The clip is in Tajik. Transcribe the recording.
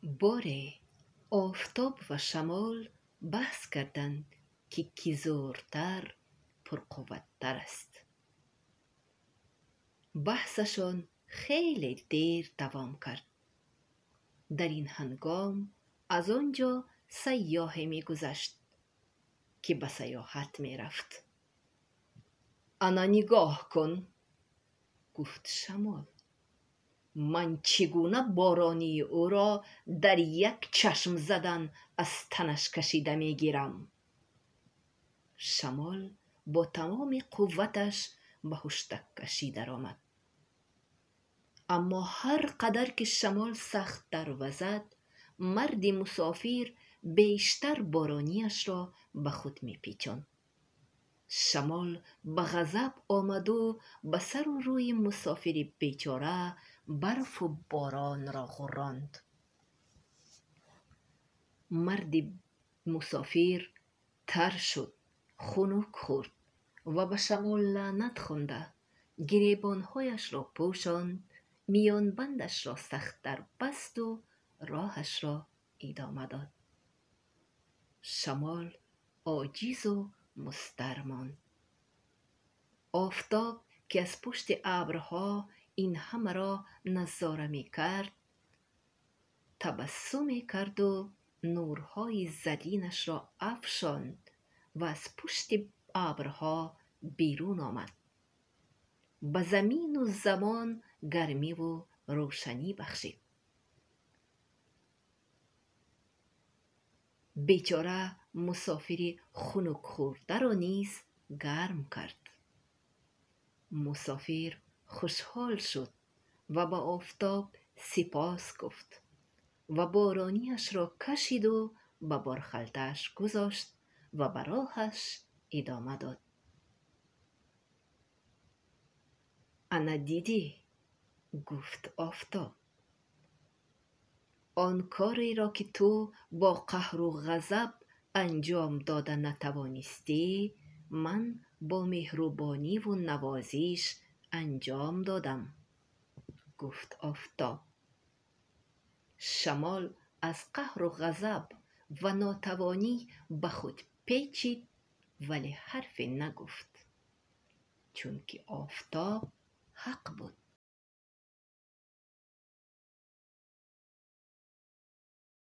Боре Офтоб ва Шамол баҳс карданд, ки кӣ зӯртар, пурқувваттар аст. Баҳсашон хеле дер давом кард. Дар ин ҳангом аз он ҷо сайёҳе мегузашт, ки ба сайёҳат мерафт. Ана нигоҳ кун, гуфт Шамол, ман чӣ гуна боронии ӯро дар як чашм задан аз танаш кашида мегирам. Шамол бо тамоми қувваташ ба ҳуштаккашӣ даромад. Аммо ҳар қадар ки Шамол сахттар вазад, марди мусофир бештар боронияшро ба худ мепечонд. Шамол ба ғазаб омаду ба сару рӯи мусофири бечора барфу боронро ғурронд. Марди мусофир тар шуд, хунук хӯрд ва ба Шамол лаънат хонда, гиребонҳояшро пӯшонд, миёнбандашро сахттар басту роҳашро идома дод. Шамол оҷизу мустар монд. Офтоб, ки аз пушти абрҳо ин ҳамаро назора мекард, табассуме карду нурҳои зарринашро афшонд ва аз пушти абрҳо берун омад. Ба замину замон гармиву рӯшанӣ бахшид. Бечора мусофири хунукхӯрдаро низ гарм кард. Мусофир хушҳол шуд ва ба Офтоб сипос гуфт ва боронияшро кашиду ба борхалтааш гузошт ва ба роҳаш идома дод. Ана дидӣ, гуфт Офтоб, он кореро, ки ту бо қаҳру ғазаб анҷом дода натавонистӣ, ман бо меҳрубониву навозиш анҷом додам, гуфт Офтоб. Шамол аз қаҳру ғазаб ва нотавонӣ ба худ печид, вале ҳарфе нагуфт, чунки Офтоб ҳақ буд.